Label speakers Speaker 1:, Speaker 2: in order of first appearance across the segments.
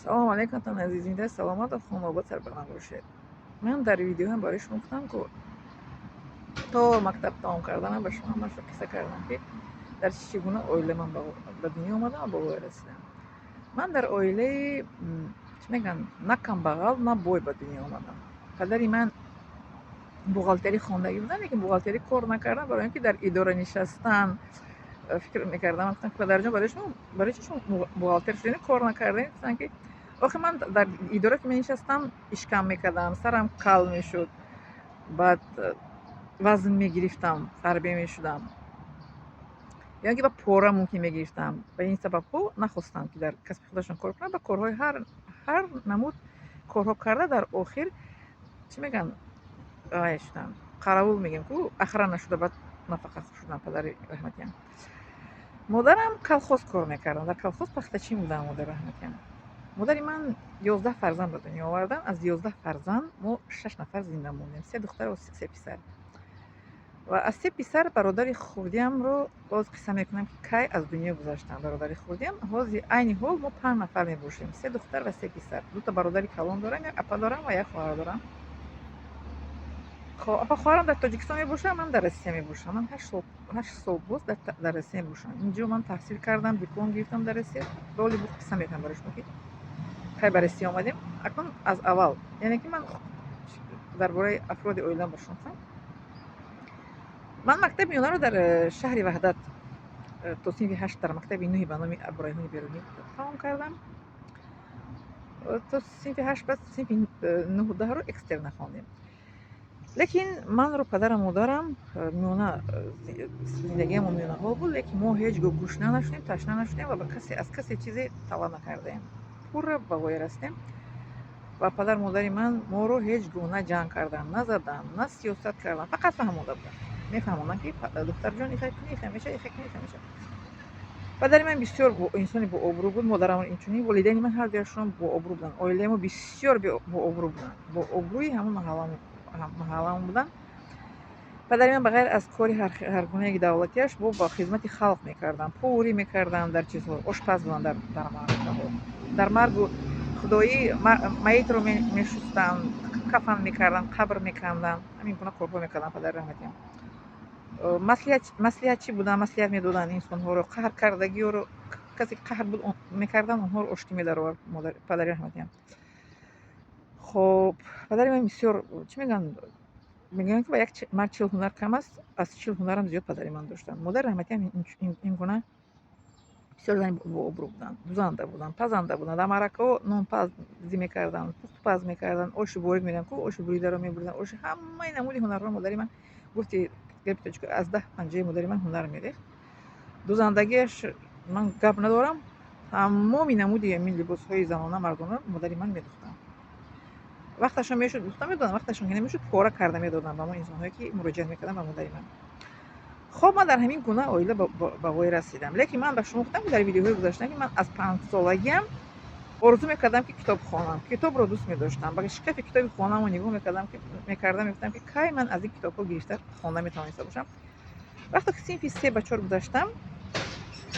Speaker 1: Салом алейкум, азиз, зинда, саломату хонобод, сарбаланд бошед. Ман дар видеоам барои шумо гуфтам, ку то мактаб тамом карданам ба шумо ҳамашро қисса кардам, ки дар чӣ гуна оила ман ба дунё омадам ва ба воя расидам. Ман дар оилаи, чӣ мегӯянд, на камбағал, на бой ба дунё омадам. Падари ман бухгалтерӣ хондагӣ буданд, лекин бухгалтерӣ кор накардам, барои ин ки дар идора нишастан фикр мекардам. Гуфтам: «Падарҷон, барои шумо, барои чи шумо бухгалтер шудед, кор накардем?» Гуфтанд, ки охи ман дар идора ки менишастам, ишкам мекардам, сарам кал мешуд, баъд вазн мегирифтам, фарбе мешудам ё ки ба пора мумкин мегирифтам. Ба ин сабабҳо нахостам, ки дар касби худашон кор кунам. Ба корҳои ҳар намуд корҳо карда, дар охир, чӣ мегӯянд, ай шудам, қаравул мегӯем ку, охрана шуда, баъд нафақа шудам. Падари раҳматиям. Модарам колхоз кор мекарданд, дар колхоз пахтачин буданд модари раҳматиям. Модари ман 11 фарзанд ба дунё оварданд. Аз 11 фарзанд мо шаш нафар зинда мондем: се духтар ва се писар. Ва аз се писар бародари хурдиамро боз қисса мекунам, ки кай аз дунё гузаштанд бародари хурдиам. Ҳозир, айни ҳол, мо панҷ нафар мебошем: се духтар ва се писар. Дута бародари калон дорам, як апа дорам ва як хоҳар дорам. Хоб, апа, хоҳарам дар Тоҷикистон мебошам, ман дар Россия мебошам. Ман 8 сол боз дар Россия мебошам. Инҷо ман таҳсил кардам, диплом гирифтам дар Россия. Доли буд, қисса мекунам барои шумо, ки кай ба Россия омадем. Акнун аз аввал, яъне ки ман дар бораи афроди оилам ба шумо гуфтам. Ман мактаби миёнаро дар шаҳри Ваҳдат то синфи ҳашт дар мактаби нӯҳи ба номи Абурайҳони Берунӣ тамом кардам то синфи ҳашт. Баъд синфи нӯҳу даҳро экстерна хондем. Лекин манро падарам, модарам миёна, зиндагиамон миёнаҳол буд, лекин мо ҳеҷ гоҳ гушна нашудем, ташна нашудем ва ба касе, аз касе чизе талаб накардаем. Пурра ба воя расидем ва падар, модари ман моро ҳеҷ гоҳ на ҷанг карданд, на заданд, на сиёсат карданд, фақат фаҳмонда буданд, мефаҳмонданд, ки духтарҷон, ихай кунӣ, ихай мешавад, ихай кунӣ, ихай мешавад. Падари ман бисёр инсони бообрӯ буд, модарам инчунин. Волидайни ман ҳар дуяшон бообрӯ буданд, оилаи мо бисёр бообрӯ буданд, бообрӯи ҳамон маҳалламон буданд. Падари ман ба ғайр аз кори ҳаргунаи давлатиаш бо ба хизмати халқ мекарданд, поварӣ мекарданд, дар чизҳо ошпаз буданд, дар маъракаҳо, дар маргу худоӣ маитро мешустанд, кафан мекарданд, қабр меканданд, ҳамин гуна корҳо мекарданд падари раҳматиам. Маслиҳатчӣ буданд, маслиҳат медоданд инсонҳоро, қаҳр кардагиёро, касе ки қаҳр буд мекарданд, онҳоро оштӣ медаровард падари раҳматиам. Хоб, падари ман бисёр, чӣ мегӯянд, мегӯянд, ки ба як мард 40 ҳунар кам аст, аз 40 ҳунарам зиёд падари ман доштанд. Модари раҳматиам ин гуна бисёр зани бообрӯ буданд, дузанда буданд, пазанда буданд, дар маъракаҳо нонпазӣ мекарданд, пухтупаз мекарданд, оши борик мегӯянд ку, оши буридаро мебуриданд, оши, ҳамаи намуди ҳунарҳоро модари ман, гуфти гапи тоҷико, аз даҳ панҷаи модари ман ҳунар мерехт. Дузандагиаш ман гап надорам, тамоми намуди ҳамин либосҳои занона, мардона модари ман медухтанд. Вақташон мешуд, духта медоданд, вақташон ки намешуд, пора карда медоданд ба мо инсонҳое, ки муроҷиат мекарданд ба модари ман. Хоб, ман дар ҳамин гуна оила ба воя расидам. Лекин ман ба шумо гуфтам, ки дар видеоҳои гузашта, ки ман аз 5-солагиам орзу мекардам, ки китоб хонам. Китобро дӯст медоштам. Ба шкафи китоби хонамо нигоҳ мекардам, ки мекардам, мегуфтам, ки кай ман аз ин китобҳо гирифта хонда метавониста бошам. Вақте ки синфи се ба чор гузаштам,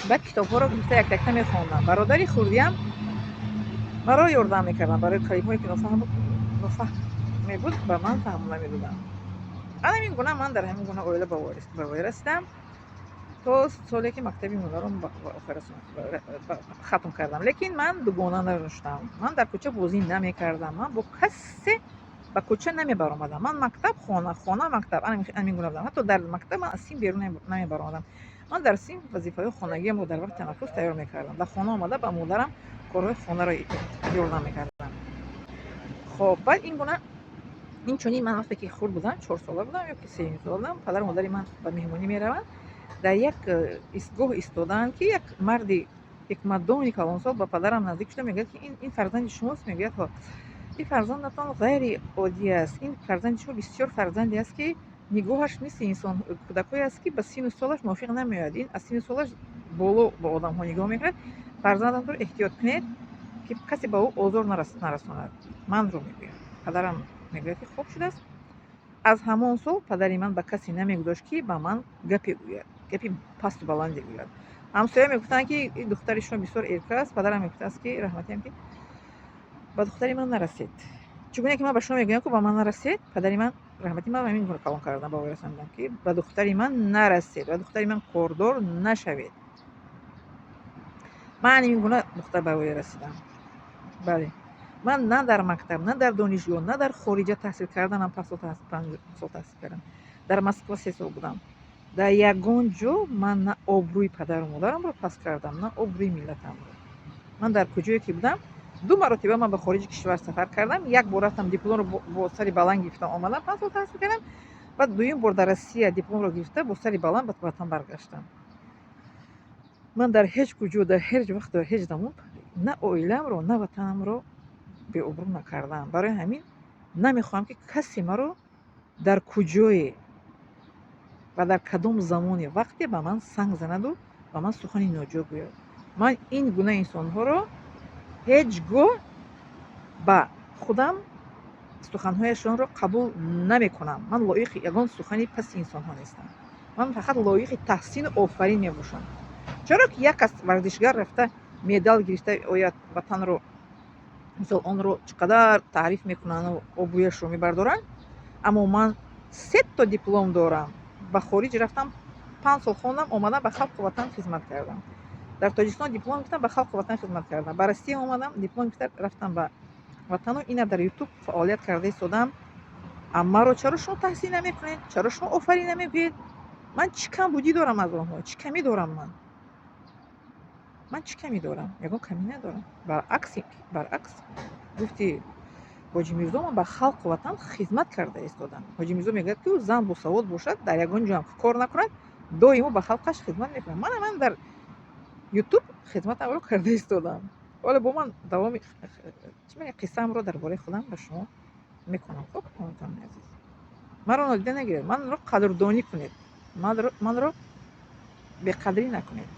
Speaker 1: баъд китобҳоро гирифта як якта мехондам. Бародари хурдиам маро ёрдам мекардам, барои калимаҳое ки нофаҳм мебуд, ба ман фаҳмонда медоданд. Ана ҳамин гуна ман дар ҳамин гуна оила ба воя расидам то соле ки мактаби миёнаро хатм кардам. Лекин ман дугона надоштам, ман дар кӯча бозӣ намекардам, ман бо касе ба кӯча намебаромадам. Ман мактаб, хона, хона, мактаб, ҳамин гуна будам. Ҳатто дар мактаб ман аз синф берун намебаромадам. Ман дар синф вазифаҳои хонагиамро дар вақти танаффус тайёр мекардам, дар хона омада ба модарам корҳои хонаро ёрдам мекардам. Хоб, баъд ин гуна инчунин ман вақте ки хурд будам, 4-сола будам ё ки 3-сола будам, падару модари ман ба меҳмонӣ мераванд, дар як истгоҳ истодаанд, ки як марди ҳикматдони калонсол ба падарам наздик шуда мегӯяд, ки ин фарзанди шумост? Мегӯяд: «Ҳо». «Ин фарзандатон ғайриоддӣ аст. Ин фарзанди шумо бисёр фарзанде аст, ки нигоҳаш мисли инсон кӯдакҳое аст, ки ба синну солаш мувофиқ намеояд. Ин аз синну солаш боло ба одамҳо нигоҳ мекунад. Фарзандатонро эҳтиёт кунед, ки касе ба ӯ озор нарасонад». Манро мегӯяд. Падарам мегӯяд, ки хоб шудааст. Аз ҳамон сол падари ман ба касе намегузошт, ки ба ман гапе гӯяд, гапи пасту баланде гӯяд. Ҳамсоя мегуфтанд, ки духтари шумо бисёр эрка аст. Падарам мегуфтааст, ки раҳматиам, ки Ба духтари ман нарасед. Чӣ гуна ки ман ба шумо мегӯям, ку ба ман нарасед, падари ман раҳмати ман ҳамин гуна калон кардам, ба воя расондам, ки ба духтари ман нарасед, ба духтари ман кордор нашавед. Ман ин гуна духтар ба воя расидам. Бале, ман на дар мактаб, на дар донишгоҳ, на дар хориҷа таҳсил карданам, 5 сол, 5 сол таҳсил кардам, дар Москва 3 сол будам, дар ягон ҷо ман на обрӯи падару модарамро паст кардам, на обрӯи миллатамро. Ман дар куҷое ки будам, ду маротиба ман ба хориҷи кишвар сафар кардам. Як бор рафтам, дипломро бо сари баланд гирифтам, омадам, 5 сол таҳсил кардам. Баъд дуюм бор дар Россия дипломро гирифта, бо сари баланд ба ватан баргаштам. Ман дар ҳеҷ куҷо, дар ҳеҷ вақт, дар ҳеҷ замон на оиламро, на ватанамро беобрӯ накардам. Барои ҳамин намехоҳам, ки касе маро дар куҷое ва дар кадом замоне, вақте ба ман санг занаду ба ман сухани ноҷо гӯяд. Ман ин гуна инсонҳоро ҳеҷ гоҳ ба худам суханҳояшонро қабул намекунам. Ман лоиқи ягон сухани паси инсонҳо нестам. Ман фақат лоиқи таҳсину офарин мебошам. Чаро ки як кас варзишгар рафта, медал гирифта ояд, ватанро, мисол, онро чӣ қадар таъриф мекунанду обрӯяшро мебардоранд, аммо ман сето диплом дорам, ба хориҷ рафтам, 5 сол хондам, омадам, ба халқу ватан хизмат кардам. Дар Тоҷикистон диплом гирифтам, ба халқу ватан хизмат кардам. Ба Россия омадам, диплом гирифта рафтам ба ватану ина дар Ютуб фаъолият карда истодам. Маро чаро шумо таҳсин намекунед? Чаро шумо офарин намегӯед? Ман чӣ камбудӣ дорам аз онҳо? Чӣ камӣ дорам ман? Ман чӣ камӣ дорам? Ягон камӣ надорам. Баръакс, гуфти Ҳоҷи Мирзо, ман ба халқу ватан хизмат карда истодам. Ҳоҷи Мирзо мегӯяд, ки зан босавод бошад, дар ягон ҷоам кор накунад, доимо ба халқаш хизмат мекунад. Мана, ман дар Ютуб хизматамро карда истодам. Ҳоло бо ман давоми чӣ мегӯяд, қиссаамро дар бораи худам ба шумо мекунам. Хуб, ҳамватанони азиз, маро нодида нагиред, манро қадрдонӣ кунед, манро беқадрӣ накунед.